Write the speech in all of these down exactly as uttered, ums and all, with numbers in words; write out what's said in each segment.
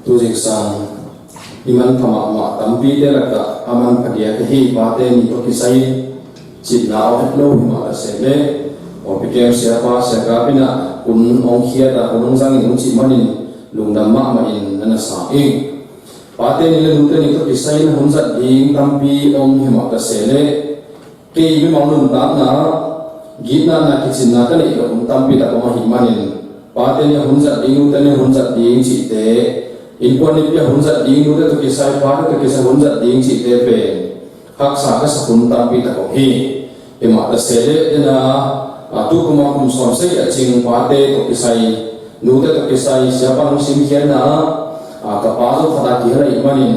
Tu zingsang i manpha mahmah tampite lakah a manpha diak ahi Pate Ni tawh kisai cihna aw het lo hi mah ta se leh, Pawlpi kem siapa Sia Kap in ah hun hong khiat a, hun hong zangin hun cih manin lungdam mahmah in na na sang ing. Pate Ni le Nute Ni tawh kisai na hun zat ding tampi om hi mah ta se leh, kei mimal nuntakna, gitna, na kicinna ka neih loh hun tampi tak om ahih manin, Pate Ni a hun zat ding, Nute Ni a hun zat ding cihte, innkuan nipi a hun zat ding, nute tawh kisai, pate tawh kisai hun zat ding cihte pen haksa ka sak hun tampi tak om hi. Hi mah ta se leh, dena, a, tu kum a kum sawm sagih a cing pate tawh kisai, nute tawh kisai siapa hong simkhiatna ah, a, ka pa zong khat a kihel ahih manin,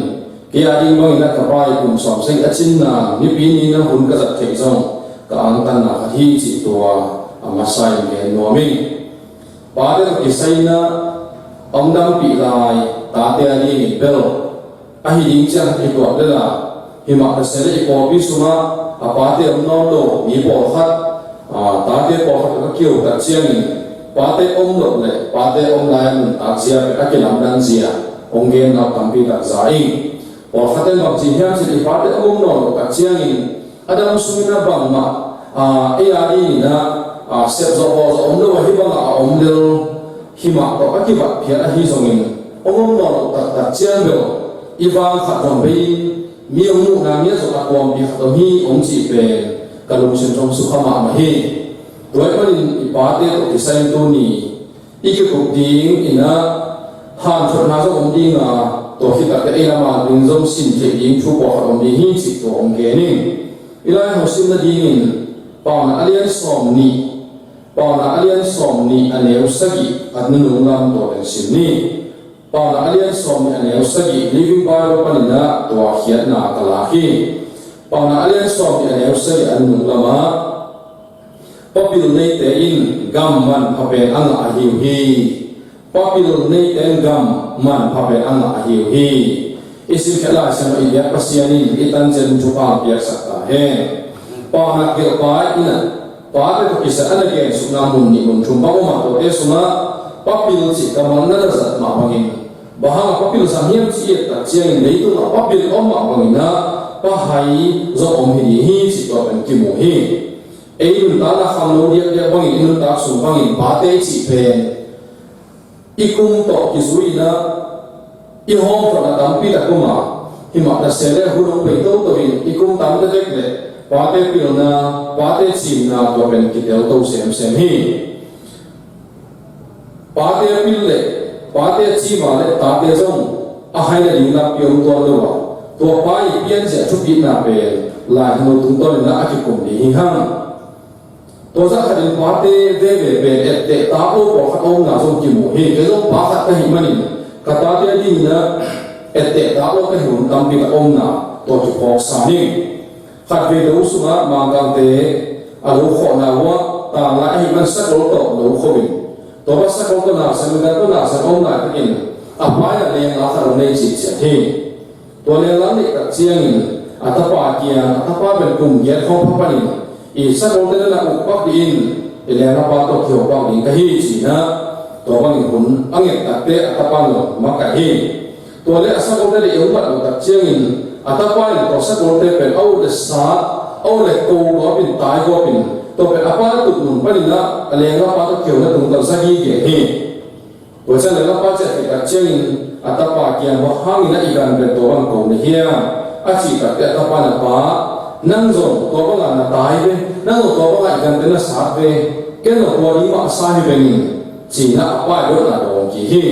kei a ding bangin ah ka pa i kum sawm sagih a cinna Nipi ni na hun ka zat theih zong ka angtanna khat hi cih tua a masa in gen nuam ing. Pate tawh kisai in ah hong dampih lai tate a dingin bel ahi ding ciang kituat lel a, hi mah ta se leh i pawlpi sungah a pate om nawn lo mi pawlkhat, a, tate pawlkhat tawh ka kiho tak ciangin pate om loh le pate om lai a nuntak zia pen a kilamdang zia hong gen nau tampi tak za ing. Pawlkhat in bang ci hiam cih leh i pate om om nawn loh tak ciangin a dam sungin ah bangmah, a, ei a dingin ah, a, sep zawh bawl zawh om lo a, hih bangah a om lel hi mah tawh a kivat phial ahi zongin, om om nawn loh taktak ciang bel i vang khat zong bei in mi hong muhna ngiat zong a tuampi khat om hi hong cih pen ka lungsim zong sukha mahmah hi. Tua ahih manin i pate tawh kisai in tuni i kikup ding in ah hanthotna zong om ding a, tua khit takteh ei lam a ding zong sin theih ding thu pawlkhat om ding hi cih tua hong gen ing. I lai hong sim nadingin Paunak a lian sawm nih, Paunak a lian sawm nih a neu sagih a nunung lam tua pen sim ni. Paunak a lian sawm nih a neu sagih, Living Bible panin ah tua khiatna ka lak hi. Paunak a lian sawm nih a neu sagih a nunung lamah, Pa pil neite in gam manpha pen a ngah ahi uh hi. Pa pil neite in gam manpha pen a ngah ahi uh hi. I simkhiat Lai Siangtho i biak Pasian in i tancian thupha piaksak ta hen. Paunak gelhpa in ah pate tawh kisai a na gensukna mun nih mun thum bang om a, tuate sungah pa pil cih kammal na na zat mah bangin, bang hang a pa pil zang hiam cih i et tak ciangin leitungah pa pil om mah bangin ah pa hai zong om hi ding hi cih tua pen kimu hi. Ei nuntakna khangno diakdiak bangin i nuntak sung bangin pate i cih pen i kum tawh kizui in ah i hawmthawhna tampi tak om a, hi mah ta se leh hun hong pei toto in i kum tam tektek leh pate pilna, pate cimna tua pen kitel to semsem hi. Pate a pil leh pate a cim a leh tate zong a hai nading lampi om tuan lo a, tua pa i pianzia thupitna pen laihno tungtawnin ah a kikum ding hi hang. Tua zah khatin pate veve pen etteh tak lo pawlkhat a omna zong kimu hi. Kei zong pa khat ka hih manin ka tate a dingin ah etteh tak lo ka hi hun tampi tak a omna tua kiphawksa ning. Khatvei lo sungah Mangkangte a lo khawhna uah tanglai ahih man sakol tawh lo kho in, tua bang sakol tawh nausem, gan tawh nausem a om laitakin a pa in ah lengla khat hong nei cihciat hi. Tua lengla neih tak ciangin a tapa kiang, a tapa pen kum giat khawng pha panin, i sakolte na na uk pak dih in, i lenglapa tawh kiho pak ding ka hi ci-in ah, tua bangin hun a nget takteh a tapa in zong makaih hi. Tua leh a sakolte le i hong mat loh tak ciangin a tapa in tua sakolte pen a ut le sat, a ut le ko gawpin, tai gawpin, tua pen a pa na tut mun panin ah a lenglapa tawh kihona tungtawn sa gige hi. Tua ciang lenglapa ciah khit tak ciangin a tapa kiang, bang hangin ah i gan pen tua bang ko na hiam, a cih takteh a tapa in ah, pa, nang zong tua bangah na tai ve, nang zong tua bangah i gante na sat ve, ken zong tua ding mah sa hi veng in, ci-in ah a pa i dotna dawng kik hi.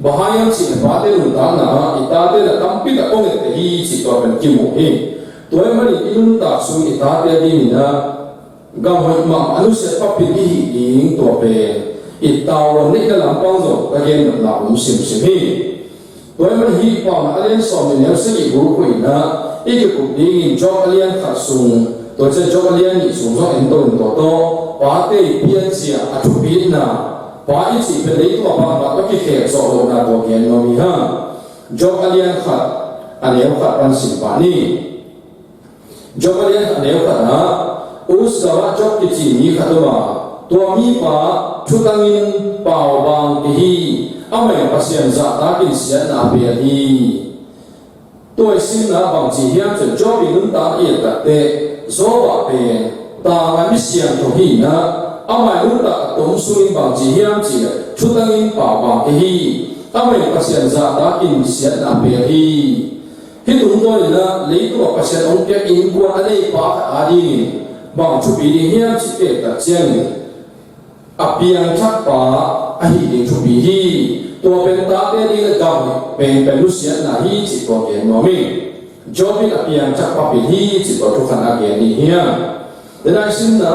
Bang hang hiam cih leh pate nuntakna ah i tate na tampi tak kong etteh hi cih tua pen kimu hi. Tua ahih manin i nuntak sung i tate a dingin ah gam hoih mahmah a nusiat pa pil i hih ding tua pen i tavuan neihna lampang zong ka gennopna om simsim hi. Tua ahih manin hih Paunak a lian sawm nih neu sagih bul khuh in ah i kikup dingin Job a lian khat sung, tua ciang Job a lian nih sung zong en to in, tua tawh pate i pianzia, a thupitna, pa i cih pen leitung a bangmah tawh kikhek zawh lohna tua gen nuam hi hang. Job a lian khat a neu khat pan sim pah ni. Job a lian khat a neu khat ah, Uz gamah Job kici mi khat om a, tua mipa thutangin pau bang kei hi. Amah in Pasian zahtakin siatna a pia hi. Tua i simna bangci hiam cih leh Job i nuntak i et tak teh, Job pen tanga misiangtho hi in ah, amah i nuntak a tom sungin bangci hiam cih leh thutangin pau bang kei hi. Amah in Pasian zahtakin siatna a pia hi. Hih tungtawnin ah leitung ah Pasian hong piak innkuan a neipa khat adingin bang thupi ding hiam cih i et tak ciangin, a piangthakpa ahih ding thupi hi. Tate ading le gam pengpen nusiatna hi cih tua gen nuam ing. Job in a piangthakpa pil hi cih tua thukhatna gen ding hi hang. Tua i simna,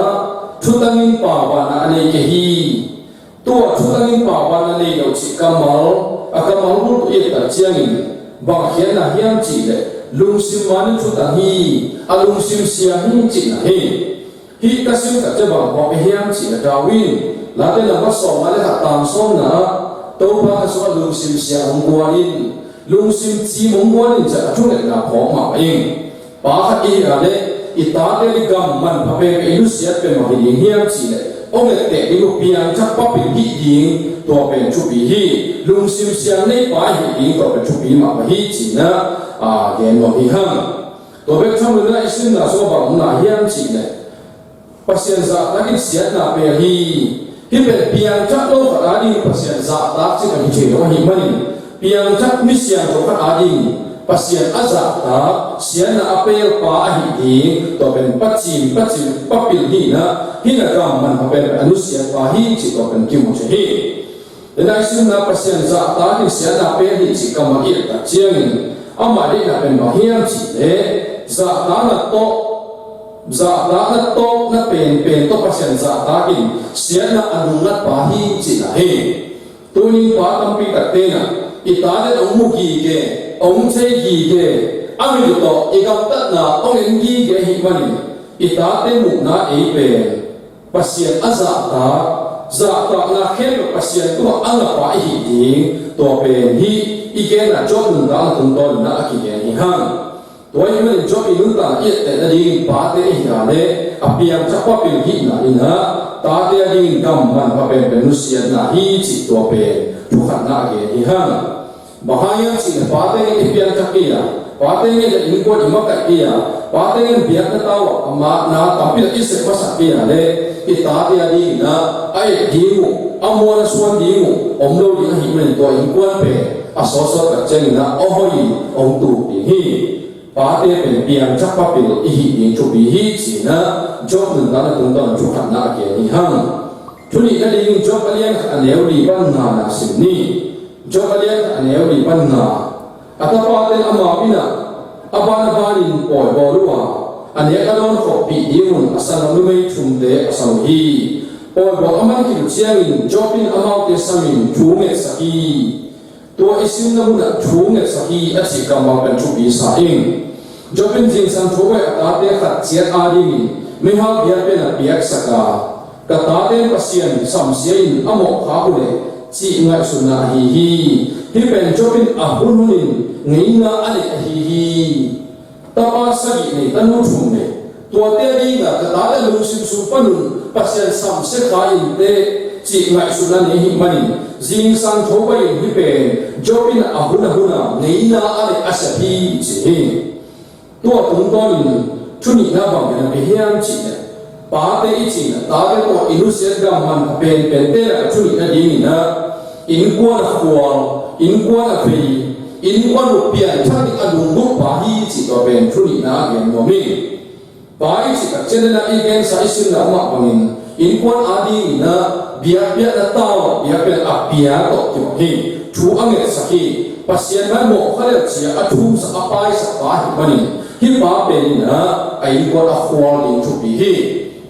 thutangin pau bang a nei kei hi. Tua thutangin pau bang a nei lo cih kammal, a kammal bulh i et tak ciangin bang khiatna hiam cih leh lungsim man in thutang hi, a lungsim siang hi cihna hi. Hih ka sim tak ciang bang phawk hiam cih leh, David in Late lamah sawmnga le khat tang sawmna ah Topa ka sungah lungsim siang hong guan in, lungsim cim hong guan in cih a thungetna phawk mahmah ing. Pa khat i hih a leh i tate i gam manpha pen i nusiat pen bang hi ding hiam cih leh, hong etteh ding uh piangthakpa pil hih ding, tua pen thupi hi. Lungsim siang neipa hih ding, tua pen thupi mahmah hi cihna a gen nuam hi hang. Tua bek tham loin ah i simna sungah bang om lai hiam cih leh, Pasian zahtakin siatna pia hi. Hih pen piangthak lo khat ading Pasian zahtak cih bang hi thei lo ahih manin, piangthak misiangtho khat ading Pasian a zahtak siatna a pelpa ahih ding, tua pen pa cim, pa cim, pa pil hi in ah, hih na gam manpha pen a nusiatpa hi cih tua pen kimu thei hi. Tua i simna Pasian zahtakin siatna pia hi cih kammal i et tak ciangin, amah deihna pen bang hiam cih leh, zahtakna tawh, zahtakna tawh na penpen tawh Pasian zahtakin siatna a lungngatpa hi cihna hi. Tuni-in pa tampi takte in ah i tate hong mu gige, hong thei gige, a mit uh tawh i gamtatna hong en gige ahih manin, i tate muhna ei pen Pasian a zahtak, zahtakna khempeuh Pasian tungah a ngapa i hih ding, tua pen hih i genna Job nuntakna tungtawnin ah a kigen hi hang. Tua ahih manin Job i nuntakna i etteh nadingin pate i hih a leh a piangthakpa pil hihna in ah, tate adingin gam manpha penpen nusiatna hi cih tua pen thukhatna a gen hi hang. Bang hang hiam cih leh pate ngen i piangthak kei a, pate ngen i innkuan i makaih kei a, pate ngen biakna tau ah a makna tampi tak i sep masak kei a leh, i tate adingin ah a et ding uh, a muan a suan ding uh om lo ding ahih manin tua innkuan pen a sawtsawt tak ciangin ah a hoih in hong tuk ding hi. Pate pen piangthakpa pil i hih ding thupi hi cihna Job nuntakna tungtawn thukhatna a gen hi hang. Thu nihna dingin Job a lian khat a neu li pan ngana sim ni. Job a lian khat a neu li pan nga. A tapate in amau inn ah a ban a banin pawi bawl uh a, a nek a dawn khawmpih dingun a sanggam numei thumte a sam uh hi. Pawi bawl a man khit uh ciangin Job in amaute samin thu ngetsak hi. Tua i simna munah thu ngetsak hi a cih kammal pen thupi sa ing. Job in zingsang tho bai a tate khat ciat adingin meihal biakpiakna piaksak a, ka tate in Pasian samsia in a mawhkhak uh leh cih ngaihsutna ahi hi. Hih pen Job in a hunhunin ngeina a neih ahi hi. Tapa sagih nei, tanu thum nei, tuate adinga ka tate lungsim sung panun Pasian samsia kha inteh cih ngaihsutna nei ahih manin, zingsang tho bai in hih pen Job in a hun a huna ngeina a neih a sep hi ci hi. Tua tungtawnin thu nihna bang gen a pia hiam cih leh, pate i cihna, tate tawh i nusiat gam manpha penpente lak a thu nihna dingin ah, innkuan a khual, innkuan a vei, innkuan uh piangthak ding a lunggulhpa hi cih tua pen thu nihna a gen nuam hi. Pa i cih tak ciangin ah i gensa i simna mah bangin, innkuan adingin ah biakpiakna tau ah biakpiakna a pia tawh kibang hi. Thu a ngetsak hi. Pasian mai mawh kha leh cia a thumsak a paisak pa ahih manin, hih pa pen in ah a innkuan a khual ding thupi hi.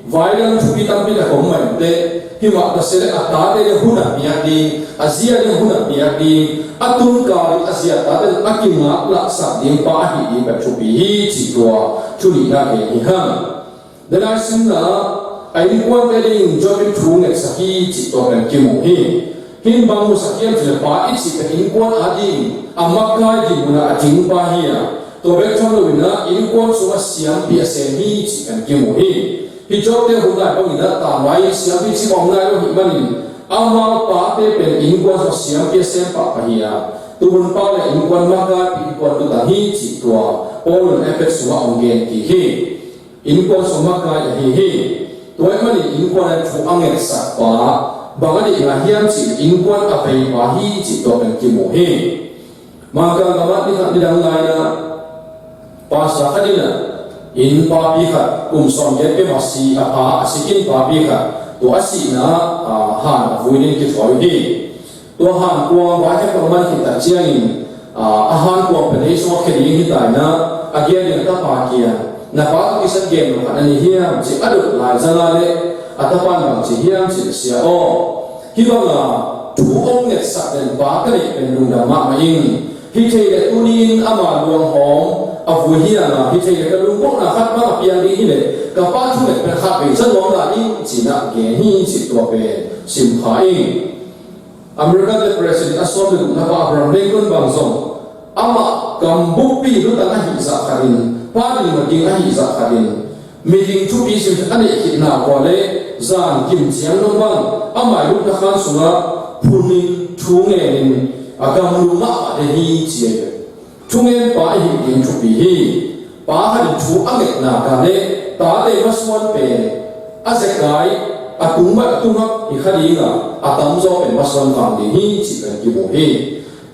Vailam thupi tampi tak om mah inteh, hih mah ta se leh a tate ding hun a piak ding, a zi ading hun a piak ding, a tunkal ding, a zi a tate ding a kingaklahsak ding pa ahih ding pen thupi hi cih tua thu nihna gen hi hang. Tua i simna, a innkuante dingin Job in thu ngetsak hi cih tua pen kimu hi. Hih in bang musak hiam cih leh pa i cih pen innkuan ading a makai ding munah a ding pa hi a, tua bek tham loin ah innkuan sungah siampi a sem hi cih pen kimu hi. Hih Job te hun lai bangin ah tanglai siampi cih bang om nai lo ahih manin, Amau pate pen innkuan sungah siampi a sem pahpah hi a, tuhun pa le innkuan makaipi, innkuan lutang hi cih tua Paul in Efesa sungah hong gen kik hi. Innkuan sung makai ahi hi. Tua ahih manin innkuan a thu a ngetsak pa bang a deihna hiam cih innkuan a vei pa hi cih tua pen kimu hi. Mangkang gam ah ni khat ni dang lai-in ah pastor khat in ah inn papi khat kum sawmgiat pia mah si a pha a sik inn papi khat tua a sihna ah, han a vui ding kithawi uh hi. Tua hankuang vaikhek peuhmah khit tak ciangin ah, a hankuang pen ei sungah khia ding hi ta in ah, a gen ding a tapa kiang, na pa tawh kisat gen lo khat na nei hiam ci a dot lai zang a leh a tapa in bang ci hiam cih leh, sia aw, hih banga thu hong ngetsak den pa ka neih pen lungdam mahmah ing. Hi thei leh tuni-in ama luanghawm a vui hi hang a, hi thei leh ka lunggulhna khat bang a piang ding hi leh ka pa thunget pen khat vei za nuam lai ing ci-in ah gen hi cih tua pen sim kha ing. America te President a sawm le gukna pa Abraham Lincoln bang zong amah gam buppi lutang ahih zah khatin, pa ding ma ding ahih zah khatin, miding thupi sim a neih khitna uh a leh zan kim ciang dong bang amah i lutna khan sungah phunin thu ngenin a gamlu mahmah den hi ci hi. Thungen pa i hih ding thupi hi. Pa khat in thu a ngetna ka leh tate masuan pen a zekai, a tung bai a tung hak hi kha ding a, a tamzaw pen masuan vang ding hi cih pen kimu hi.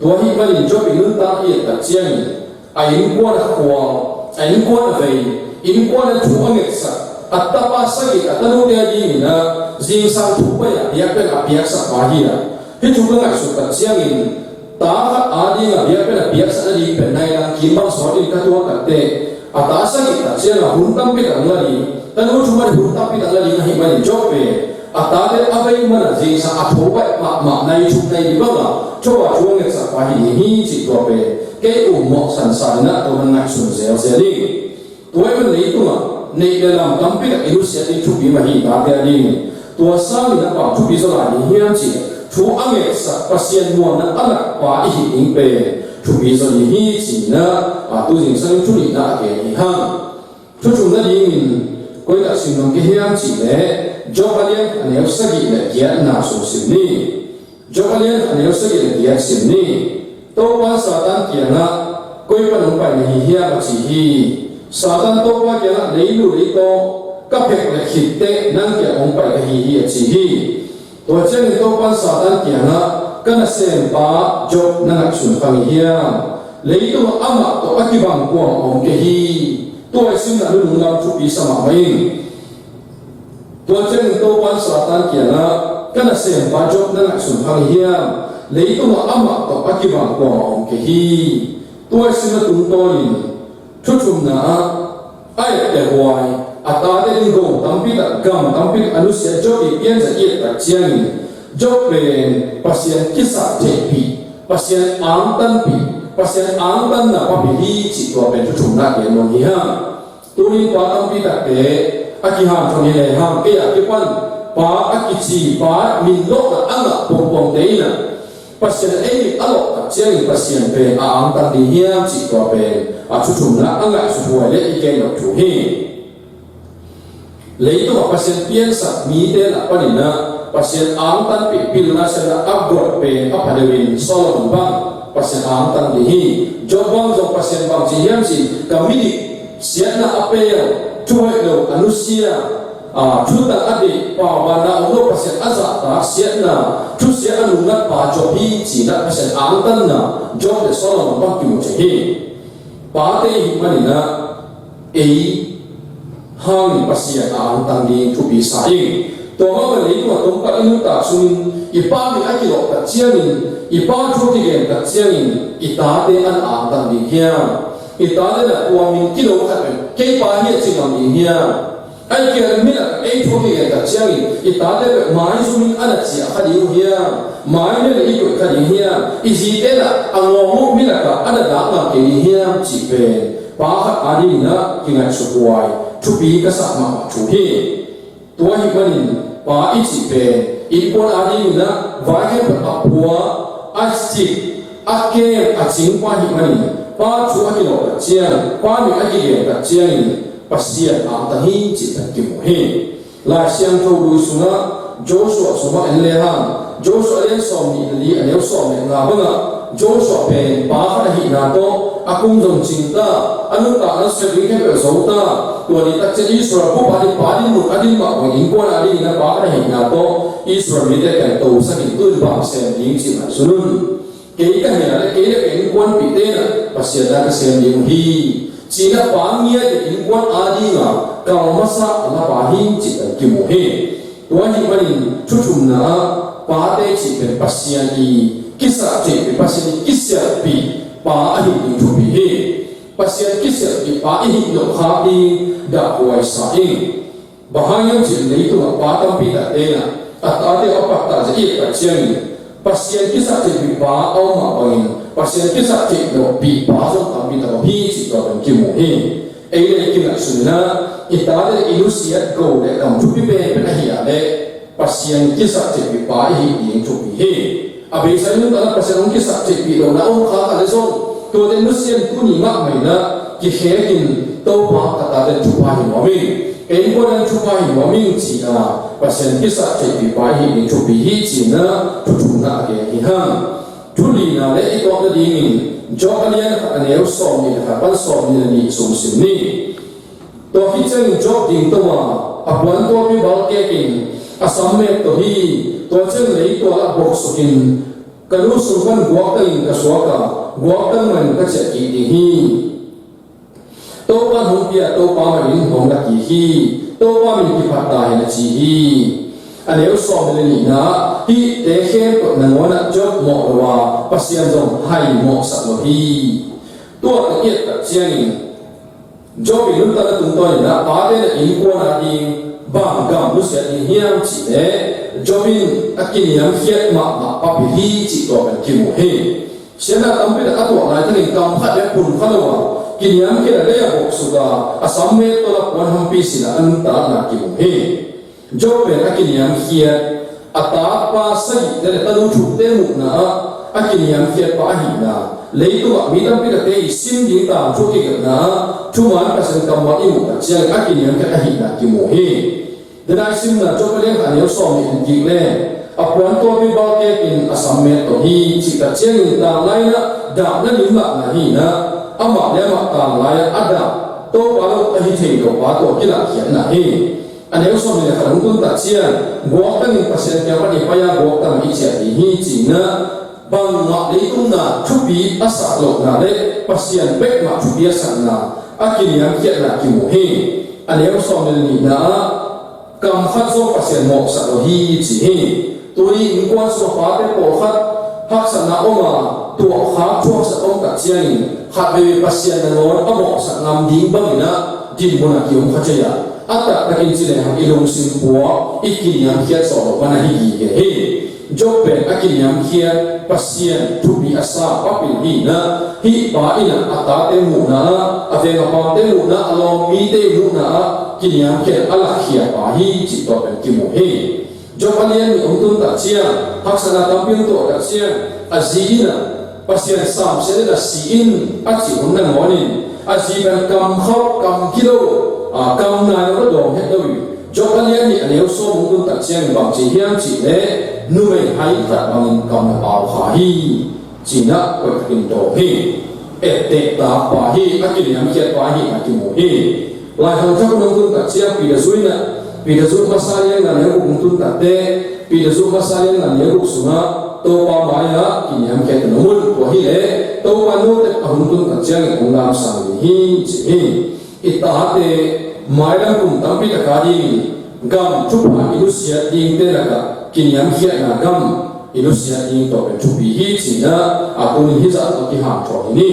Tua ahih manin Job i nuntak i et tak ciangin a innkuan a khual, a innkuan a vei, innkuan a thu a ngetsak, a tapa sagih a tanute a dingin ah zingsang thu pai a piak pen a piaksak pa hi a, hih thu ka ngaihsut tak ciangin ta khat a ding a biakpiak a piaksak a ding pen nai lang kim bang sawt in ka tuak tak teh, a ta sagih tak ciang a hun tampi tak la ding, tanu thum a hun tampi tak la ding ahih manin Job pen a tate a vei man a zingsang a tho baih mahmah nai thum nai li bang a tho a thu a ngetsak pa hi ding hi cih tua pen kei um mawh sansan in ah tua man ngaihsun zelzel ding. Tua ahih man leitungah neih le lam tampi tak i nusiat ding thupi mah hi tate a dingin. Tua sangin a bang thupi zaw lai ding hiam cih leh thu a ngetsak Pasian muanna a lak pa i hih ding pen thupi zaw ding hi ci-in ah, a, tu zingsang thu nihna a gen hi hang. Thu thumna dingin koi tak sim nuam ka hiam cih leh Job a lian a neu sagih le giatna sung sim ni. Job a lian a neu sagih le giat sim ni. Topa Satan kiangah koi pan hong pai na hi hiam a ci hi. Satan Topa kiangah leilu lei tawh ka phek le khitteh nang kiang hong pai ka hi hi a ci hi. Tua ciangin Topa Satan kiangah ka nasempa Job na ngaihsun kha ngei hiam? Leitungah amah tawh a kibang kuamah om kei hi. Tua i simna nunung lam thupi sa mahmah in. Tua ciangin Topa Satan kiangah ka nasempa Job na ngaihsun kha ngei hiam? Leitungah amah tawh a kibang kuamah om kei hi. Tua i simna tungtawnin thu thumna ah a ettehhuai, a tate ding gawm tampi tak, gam tampi tak a nusiat Job i pianzia i et tak ciangin Job pen Pasian kisap theihpih, Pasian angtanpih, Pasian angtanna papi hi cih tua pen thu thumna gen nuam hi hang. Tunin pa tampi takte a kihanthawn hi lehang kei a kipan pa a kici pa min lawhna a ngah pongpongte in ah Pasian ei a lawh tak ciangin Pasian pen a angtang ding hiam cih tua pen a thu thumna a ngaihsut huai le i gen loh thu hi. Leitungah Pasian piansak mite lak panin ah Pasian angtanpih pilna siatna a guat pen a pha deuhin Solomon bang Pasian angtang ding hi. Job bang zong Pasian bang ci hiam cih ka midik siatna a pel, thuhoih lo a nusia, a, thutak a deih, paubanna om lo Pasian a zahtak siatna, thusia a nungngat pa Job hi ci-in ah Pasian angtanna Job le Solomon bang kimu thei hi. Pate i hih manin ah ei hangin Pasian a angtang ding thupi sa ing. Tua mah bang leitungah tawmkhat i nuntak sungin i pa min a kilawh tak ciangin, i pa thu a kigen tak ciangin i tate an a angtang ding hiam? I tate na tua min kilo khat pen kei pa hi a ci ngam ding hiam? Ai kian min a ei thu a kigen tak ciangin i tate pen maizumin a na ciah kha ding uh hiam? Mai mel i koih kha ding hiam? I zite na a ngawng uh min a kah a na dak ngam kei ding hiam cih pen pa khat a dingin ah kingaihsut huai thupi ka sak mahmah thu hi. Tua ahih manin pa i cih pen innkuan a dingin ah vai khempeuh a pua, a sik, a kem, a cing pa ahih manin pa thu a kilawh tak ciang, pa min a kigen tak ciangin Pasian angtang hi cih pen kimu hi. Lai Siangtho Lui sungah Joshua sungah en le hang, Joshua a lian sawm nih le li, a neu sawm le nga bangah Joshua pen pa khat ahihna tawh a kum zong cing ta, a nuntakna sep ding khempeuh zo ta. Tua ni takciang Israel bup a ding pa dinmun a din mah bangin innkuan a dingin a pa khat ahihna tawh Israel mite ken tosak in, tu-in bang sem ding cih ngaihsun un. Kei ka hih a le kei le ka innkuanpihte in ah Pasian na ka sem ding uh hi, ci-in a pa ngiat in innkuan a dinga kal masa a la pa hi cih kan kimu hi. Tua ahih manin thu thumna ah pate cih pen Pasian i kisaktheihpih, Pasian i kisialhpih pa ahih ding thupi hi. Pasian kisialhpih pa i hih loh khak ding dahhuai sa ing. Bang hang hiam cih leh leitungah pa tampi takte in ah a tate a pattah zia i et tak ciangin Pasian kisaktheihpih pa a om mah bangin Pasian kisaktheih lohpih pa zong tampi tak om hi cih tua kan kimu hi. Ei le ei kingaihsun in ah i tate i nusiat go le gam thupi penpen ahih a le Pasian kisaktheihpih pa i hih ding thupi hi. A beisa in nuntakna Pasian hong kisaktheihpih lohna om khak a le zong tuate nusia in tuni mah mah in ah kikhekin Topa ka tate thupha hi nuam ing, ka innkuan in thupha hi nuam ing ci-a Pasian kisaktheihpih pa i hih ding thupi hi ci-in ah thu thumna a gen hi hang. Thu lina le i tuak nadingin Job a lian khat a neu sawm nih le khat pan sawm nih le nih sung sim ni. Tua khit ciangin Job dingto a, a puantuapi balkek in a sam met tawh hi. Tua ciang leitual ah boksuk in ka nu sung pan guaktang in ka suak a, guaktang man ka ciah kik ding hi. Topa in hong pia, Topa mah in hong la kik hi. Topa min kiphat ta hen a ci hi. A neu sawm le nihna ah hihte khempeuh nangawn ah Job mawh lo a, Pasian zong hai mawhsak lo hi. Tua ka i et tak ciangin Job i nuntakna tungtawn in ah pate in ah innkuan a ding bang gam nusia ding hiam cih leh Job in a kiniamkhiat mahmah pa pen hi cih tua kan kimu hi. Siatna tampi tak a tuah laitakin kam khat le pum kha lo a kiniamkhiat a lei a boksuk a, a sam met tawh a puan hampi sin a a nuntakna kimu hi. Job pen a kiniamkhiat, a tapa sagihte le tanu thumte muhna ah a kiniamkhiat pa ahihna, leitungah mi tampi takte i sin ding tangthu kigelhna ah thuman Pasian kammal i muh tak ciangin a kiniamkhiat ahihna kimu hi. Denai simna Job a lian khat a neu sawm nih en kik leng, a puantuapi balkek in a sam met tawh hi cih tak ciangin tanglai in ah dahna lim lahna hi in ah, amah le amah tanglai ah a dah Topa lo ahi thei lo pa tawh kilahkhiatna hi. A neu sawm nih le khat hong tun tak ciang guaktang in Pasian kiang pan i pai a guaktang i ciah ding hi ci-in ah bangmah leitungna thupi a sak lohna le Pasian bek mah thupi a sakna a kiniamkhiatna kimu hi. A neu sawm le nihna ah kam khat zong Pasian mawhsak lo hi ci hi. Tuni innkuan sungah pate pawlkhat haksatna om a, tuahkhak thuaksak om tak ciangin khatvei Pasian nangawn a mawhsak ngam ding bangin ah dinmun ah kiom kha thei a, a taktakin ci lehang i lungsim puak, i kiniamkhiat zawh loh man ahi gige hi. Job pen a kiniamkhiat, Pasian thupi a sa pa pen hi in ah, hih pa in ah a tate muhna ah, a veng a pamte muhna ah, a lawm mite muhna ah kiniamkhiat a lakhia pa hi cih tua pen kimu hi. Job a lian nih hong tun tak ciang haksatna tampi hong tuah tak ciang a zi in ah Pasian samsiat in a si in a cih hun nangawn in a zi pen kam khauh kam kilo, a, kam nai lo ka dawng het lo hi. Job a lian nih a neu sawm hong tun tak ciang bang ci hiam cih leh numei hai khat bangin kam na pau kha hi. Cinah koih takin dawng hi. Etteh tak pa hi, a kiniamkhiat pa hi a kimu hi. Lai Hang Thak hong tun tak ciang Peter Zu in ah, Peter Zu masa lian nga neu guk hong tun takte, Peter Zu masa lian nga neu guk sungah Topa mai-ah kiniamkhiat in om un, tua hi leh Topa note a hong tun tak ciangin hong lamsang ding hi ci hi. I tate mailam kum tampi tak a ding gam thupha i nusiat dingte lakah kiniamkhiatna gam i nusiat ding tawh pen thupi hi cinah a tunin hizah tawh kihanthawn hi ni.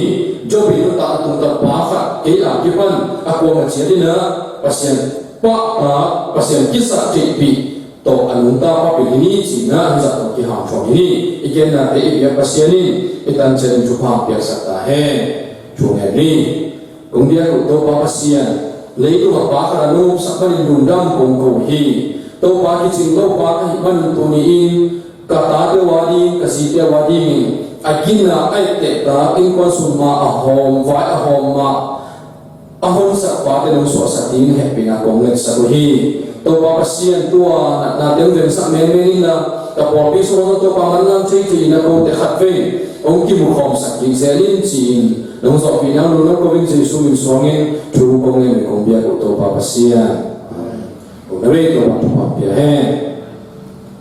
Job i nuntak a tungtang pa khat kei a kipan a kuang a ciat inah Pasian pahtak, Pasian kisaktheihpih tawh a nungta pa pen hi ni cinah hizah tawh kihanthawn hi ni. I gennate i biak Pasian in i tancianin thupha piaksak ta hen. Thu ngen ni. Kong biak uh Topa Pasian, leitungah pa khat a nopsak manin lungdam kong ko hi. Topa kicing lo pa ka hih manin tuni-in ka tate uh a ding, ka zite uh a dingin a gina a etteh tak innkuan sung ma a hawm, vai a hawm mah a honsak pate nong suahsak dingin hehpihna kong ngetsak uh hi. Topa Pasian, tua natna teng vengsak menmen inla, ka pawlpi sungah Topa manlang thei thei in a kote khatvei hong kimukhawmsak kik zel in ci-in nong zawhpih nang, nong ko in Jesu min suangin thu kong ngen, kong biak uh Topa Pasian. Amen. Kong na vei Topa thupha pia hen.